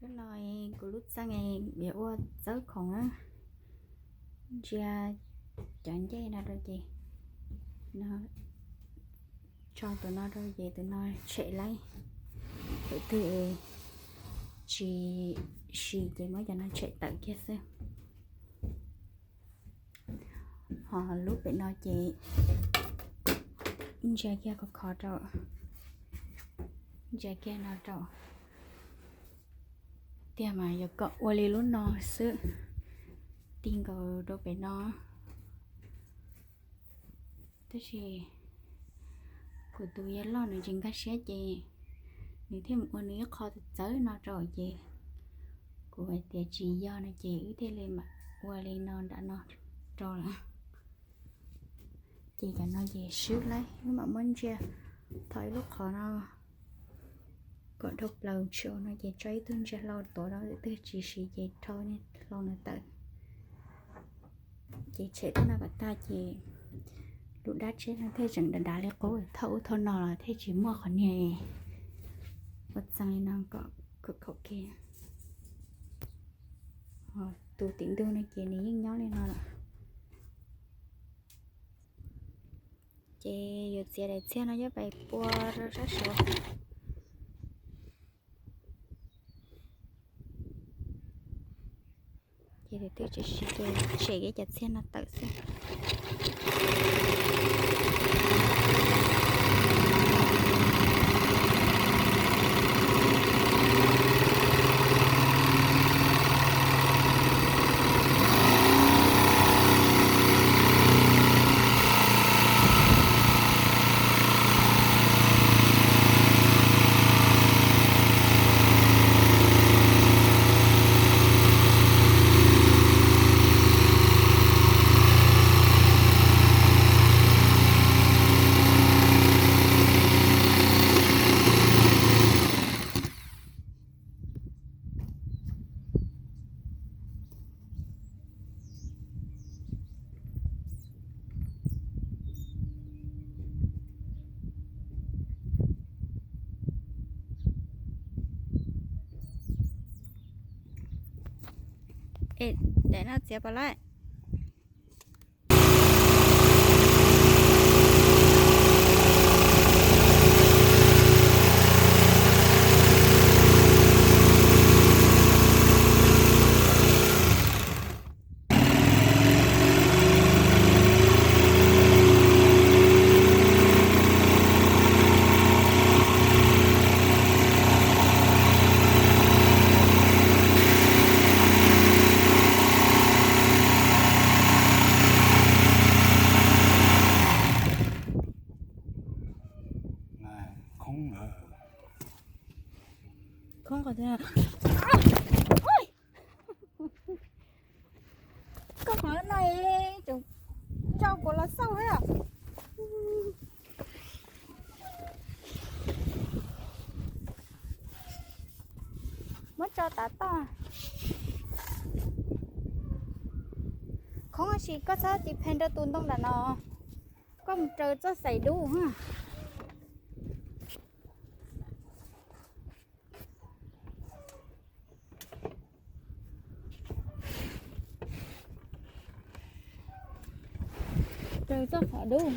Lub no kuv lub txeej yuav ua txawb khoom na. Ntsia cov ncej no rau ces no, tso tus no rau ces tus no tshem laib, tus twg tsis siv ces muab cov no tshem tawm kiag xwb. Ho lub pem no ces ntsia kiag khov kho rau, ntsia kiag no rau, tiag mas yuav kom ua li lub no xwb, ti nkaus rau pem no. Tab sis kuv tus yawg loj nws tsis nkag siab ces nws thiaj mus ua nws ib qho txawv no rau ces kuv hais tias tsis yog no ces wb thiaj li mam ua li no nram no rau lawm. Ces cov no ces swb laib, wb mam muab ntsia tho ib lub qhov no kom dhau plaws tshua no ces tso ib tug ntsia hlau tuav rau, twg tsis siv ces rho hlau no tawm. Ces tshem tej no kom tag ces lub dab tsheb no thiaj tseem dav dav li qub, thauj ub thauj no los thiaj tsis muaj qhov niag ua txeeg li no kom khaum khaum kiag. Tus tim ntug no ces nws yeej nyob li no lawm. Ces yuav txiav daim txiag no coj pais pua rau sab saud. Ces tus twg tsis siv ces tshem kiag cov txiag no tawm xwb. Es, daim no txiav pom lawm. Khoob qhov twg? Koj qhov no tseem tso kuv los xauj thiab. Muab tso tav toj. Khoob, tab sis koj txhob tiv pheej rau tus ntoo nram no, koj mus raws txoj xaim dub. Raws txoj qhov dub.